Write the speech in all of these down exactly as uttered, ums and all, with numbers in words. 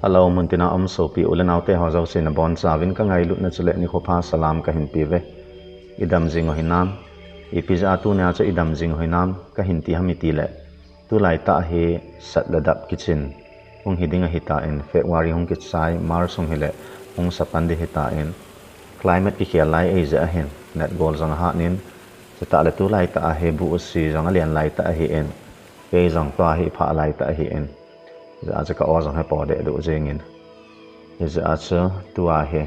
Hello, muntina um sopi u le naote ho jouse nabonchauvin kangailutna chule nikho pha salam kahin peuve. Idam jing u hinam? Ipi jeh a tunia chu idam jing u hinam kahin ti ham itile, tulai tah hi sat le dap kichin hung hi ding ahitan, February hung kichai, March hung hile hung sapan ding ahitan, climate kikhel lai ahijeh ahin, natgol jong ahat in, chutah le tulai tah hi buh usi jong alen lai tah ahin, kei jong tua hi iphah lai tah ahin, hijeh a chu ka-o jong hi po deh duh jengin, hijeh a chu tua hi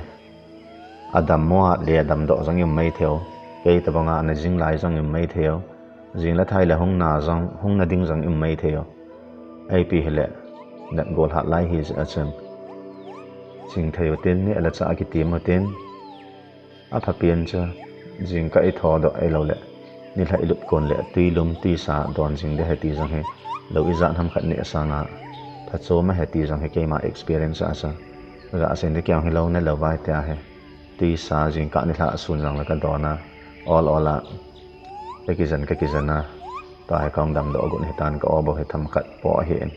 adammo a le adamdoh jong i um maithei u, kei tobanga ana jing lai jong i um maithei u, jing le thai le hung na jong, hung na ding jong i um maithei u. Ipi hile, natgol hat lai hijeh a chun, chingthei utin, neh le chah kitem utin, aphapen chu jingkah i thodoh ahiloule nilhah i lut kon le tuilum tuisa don jing ding ahi ti jong hi, lou ijat ham khat neh sanga phachom ahi ti jong hi keima experience a chu, gasei ding kei jong hilou ne lou vai tia hi, tuisa jingkah nilhah sun jong le kadon a, ol ol a kakijen kakijen a, tua hi kahung damdoh got ahitan, ka-o bou hi themkhat po ahin.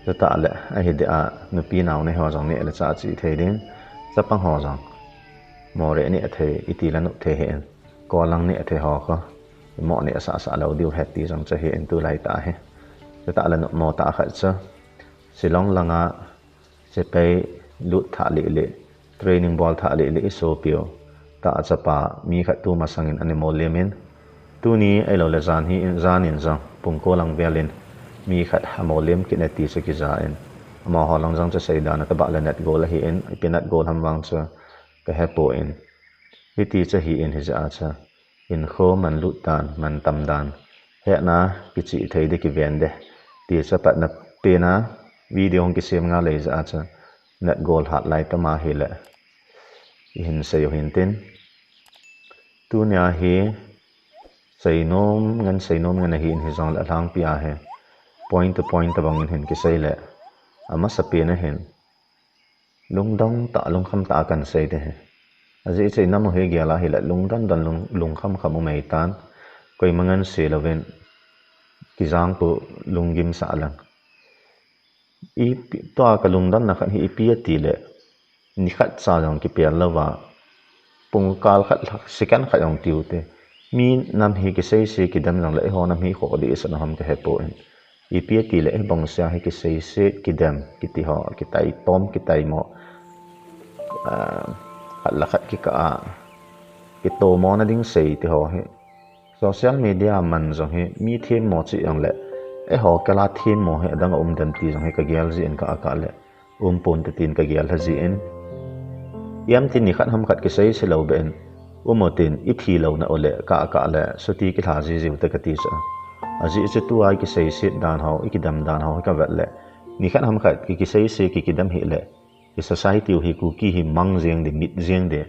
Chutah le ahideh a nupi nao neiho jong neh le chah chih thei din, chapang ho jong moreh neh thei, iti le nop thei hih in, kol lang neh thei ho kho, imoh neh sahsah lou diu ahi ti jong chu ahin tulai tah hi. Chutah le nopmo tah khat chu Shillong langa sepai lut thah lih lih, training bol thah lih lih i sopiu tah chapa mi khat tu masangin ana molem in, tuni ahiloule jan hi in, jan in jong pungko lang vel in mi khat amolem kit e ti chu kija in, amaho lang jong chu seidan a tobang le natgol ahin, ipi natgol ham vang chu kahepon, hiti chu ahin, hijeh a chu hinkho manlut dan, mantam dan, hetna kichih thei ding, kiven ding ti chu patna pen a video hung kisem ngal ahijeh a chu natgol hat lai tama hile ihin sei u hintin, tunia hi seinom ngen seinom ngen ahin, hijongle alhangpi a hi point to point tobangin hin kisei le, amasapen a hin lungdong tah lungkham tah a kahin sei ding ahi. Ajeh chu inam u hi gel a hile lungdon don, lung, lungkham kham um ahitan, koima ngansi louvin kijang khu lunggim sah lang, ipi, tua kalungdonna khat hi ipi atile, nikhat cha jong kipel louva, pungkal khat lhah, second khat jong tiu te, mi nam hi kiseise kidem jongle eiho nam hi khoh dehset u ham kahepon, ipi atile hibang sea hi kiseise kidem kiti ho, kitaitom kitaimo, ah, khat le khat kikah a kitomona ding sei ti ho hi, social media man jong hi mi themmo cheh jongle eiho kal a themmo hi adang aum dem ti jong hi kagel jeh in, kah kah le umpon te tin kagel lha jeh in, iam tin nikhat ham khat kiseise lou beh in um u tin, ithi louna u le kah kah le chuti kilha jijiu te kati chu. Ajeh chu tua i kiseiset dan ho, i kidem dan ho hi kavet le, nikhat ham khat ki, kiseise ki, kidem hile i society u hi, Kuki hi mang jeng ding, mit jeng ding,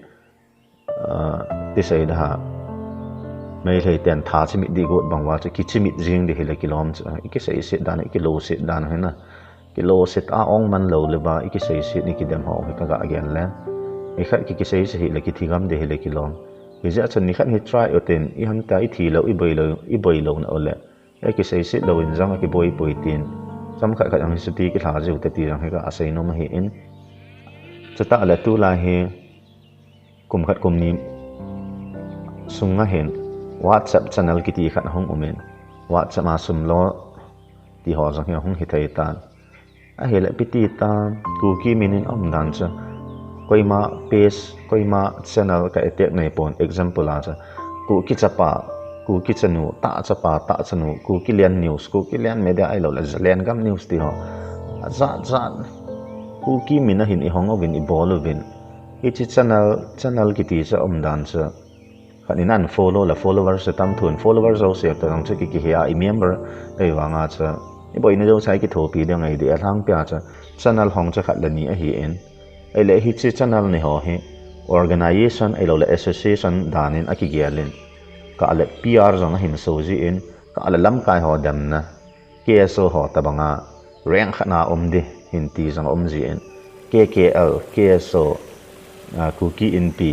ah, ti sei da ha, Meitei ten tha chimit ding got bang uva chu kichimit jeng ding hile kilom chu, i kiseiset dan, i kiloset dan hina, kiloset a ong man lou le ba i kiseiset, i kidem ho hi kaga gel le, nikhat ki, kiseise hile kithi gam ding hile kilom. Hijeh chun nikhat hi try u tin, iham tia ithi lou, iboi lou, iboi louna u le, akiseiset louvin jong akiboi poi tin, chomkhat khat jong hi chuti kilha jiu te ti jong hi kaseinom ahin. Chutah le tulai hi kum khat kum ni sunga hin WhatsApp channel kiti khat ahung umin, WhatsApp a sum lo ti ho jong hi ahung hithei tan. Ahile ipi ti tam, Kuki min in aum dan chu, koima page, koima channel ka attack naipon, example a chu Kuki chapa, Kuki chanu, tah chapa, tah chanu, Kukiland News, Kukiland Media ahiloule Zalengam News ti ho, ajat jat Kuki min a hin ihong uvin, ibol uvin, hiche channel, channel kiti chu aum dan chu, khat in unfollow le followers chu tam thon, followers jouse toh jong chu ki, kihe a, i member ahivanga chu iboina jouse a ikithopi ding ahi deh, alhangpia chu channel hong chu khat le ni ahin, ahile hiche channel ni ho hi organization ahiloule association dan in akigel in, kah le PR jong ahin so jin, kah le lamkai ho demna, KSO ho tobanga rank khat na um ding hin ti jong aum jin, KKL, KSO, ah, Kuki Inpi,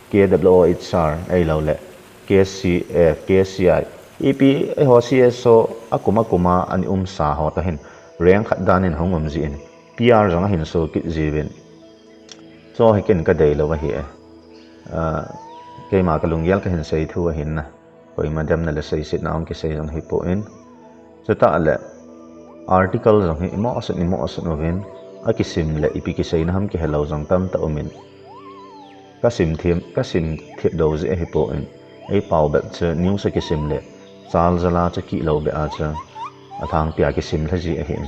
KWOHR ahiloule KCF, KCI, ipi eiho CSO akum akum a ana umsa ho toh hin rank khat dan in hung um jin, P R jong ahin so kit jiuvin. Chu hi ken kadei lou ahi e. Ah, keima kalunggel kahin sei thu ahin na. Koima demna le seisetna hung kisei jong hipon. Chutah le article jong hi imo asun imo asun uvin. Akisim le ipi kiseina ham kihelou jong tamtah umin. Kasim them, kasim them dou jeh ahipon. Ei pao bep chu news a kisim le. Chal jala chu kihlou bep a chu. Alhangpia kisim lha ji ahin.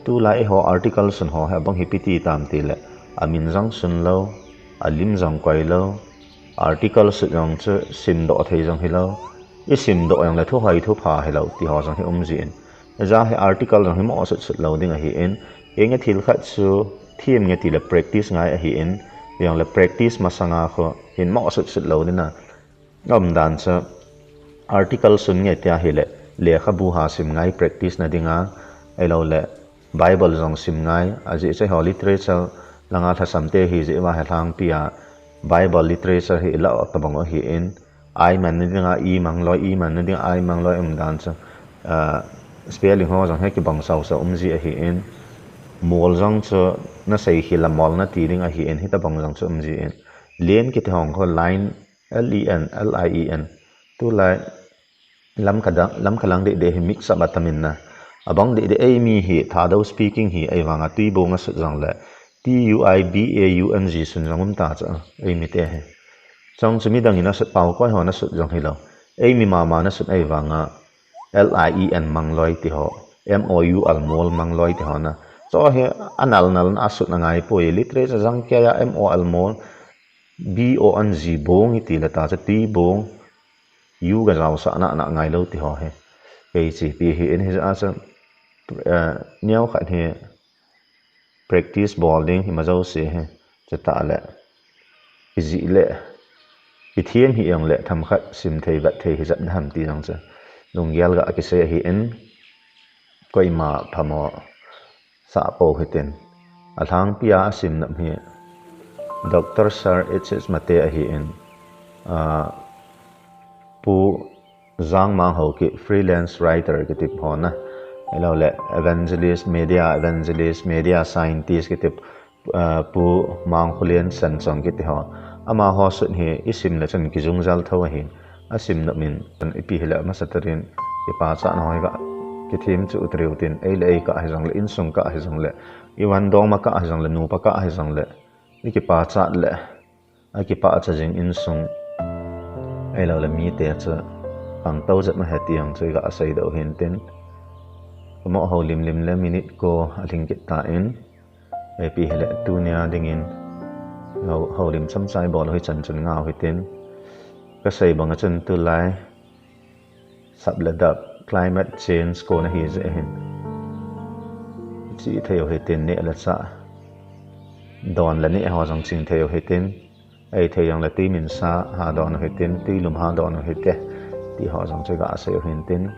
Tulai eiho article sun ho hi abang hi ipi ti tam ti le. Amin jong sun lou, alim jong koi lou. Article sut jong chu simdoh thei jong hilou. Isimdoh jong le thuhoi thupha hilou, ti ho jong hi um jin. Hijeh hin article jong hi mo sut sut lou ding ahin. Enge thil khat chu them nge ti le practice ngai ahin. Jong le practice masanga kho hin mo sut sut lou ding a. Umdan chu article sun nge tia hile, lekhabu ha sim ngai practice na dinga. Ahilou le, Bible jong sim ngai, ajeh chu eiho literature langa lhasam te hi jeh uva hi alhangpia Bible literature hi ilah tobang u ahin, I man na dinga, E mang loi, E man na dinga, I mang loi umdan chu, ah, spelling ho jong hi kibang sau sau um ji ahin, mol jong chu nasei khel a mol nati ding ahin, hitobang jong chu um jin, len kiti ho kho line, L E N, L I E N. Tulai Lamka dang, Lamka lang deh deh hi mix up atamin na. Abang deh deh eimi hi, Thadou speaking hi, ahivanga Tuibong asut jong le. T U I B A U N G sun jong um ta chu, eimi te hi. Chong chu midang in asut pao koi hon asut jong hilou. Eimi mama nasut ahivanga L I E N mang loi ti ho. M O U almol mang loi ti ho na. Chu hi anal nal na asut na ngai poi literature jong kei a M O almol. B O N G bong iti le ta chu Tuibong. U ga jao sa na na ngai lou ti ho hi. Kei chi pi hi in hijeh a chu, eh, neo khat hi practice bol ding hi ma jo se hi. Chutah le. Ijih le. Ithem hi jong le themkhat sim thei vet thei hi jep na ham ti jong chu. Lunggel ga kisei ahin. Koima phamo sah pou hitin. Alhangpia asim nop hi Doctor Sir H H Mate ahin, ah, Pu Jangmang Haokip freelance writer kiti ho na. Ahilou le evangelist, media evangelist, media scientist kiti, ah, Pu Mangkhulen Sanchong kiti ho. Amaho sut hi isim le chun kijung jal tho ahin. Asim nop in, ipi hile amasa tarin, kipachat na ho hi ga, kithem chu utriu tin, ei le ei kah hijong le, insung kah hijong le, i van dong ma kah hijong le, nupa kah hijong le, i kipachat le, a kipacha jing insung, ahilou le mite chu, pang tou jep ma he ti jong chu i ga sei doh hin tin, mo ho lim lim le minute ko alhing kit ta in, Ipi hile tunia dingin ho, houlim chomcha i bol u hi chan chun ngah u hitin. Ka sei banga chun tulai sap le dap climate change kona hi jeh hin. Chi thei u hitin neh le chah. Don le neh ho jong ching thei u hitin. Ei thei jong le tui min sa ha don u hitin, tui lum ha don u hite. Ti ho jong chu ga sei u hitin.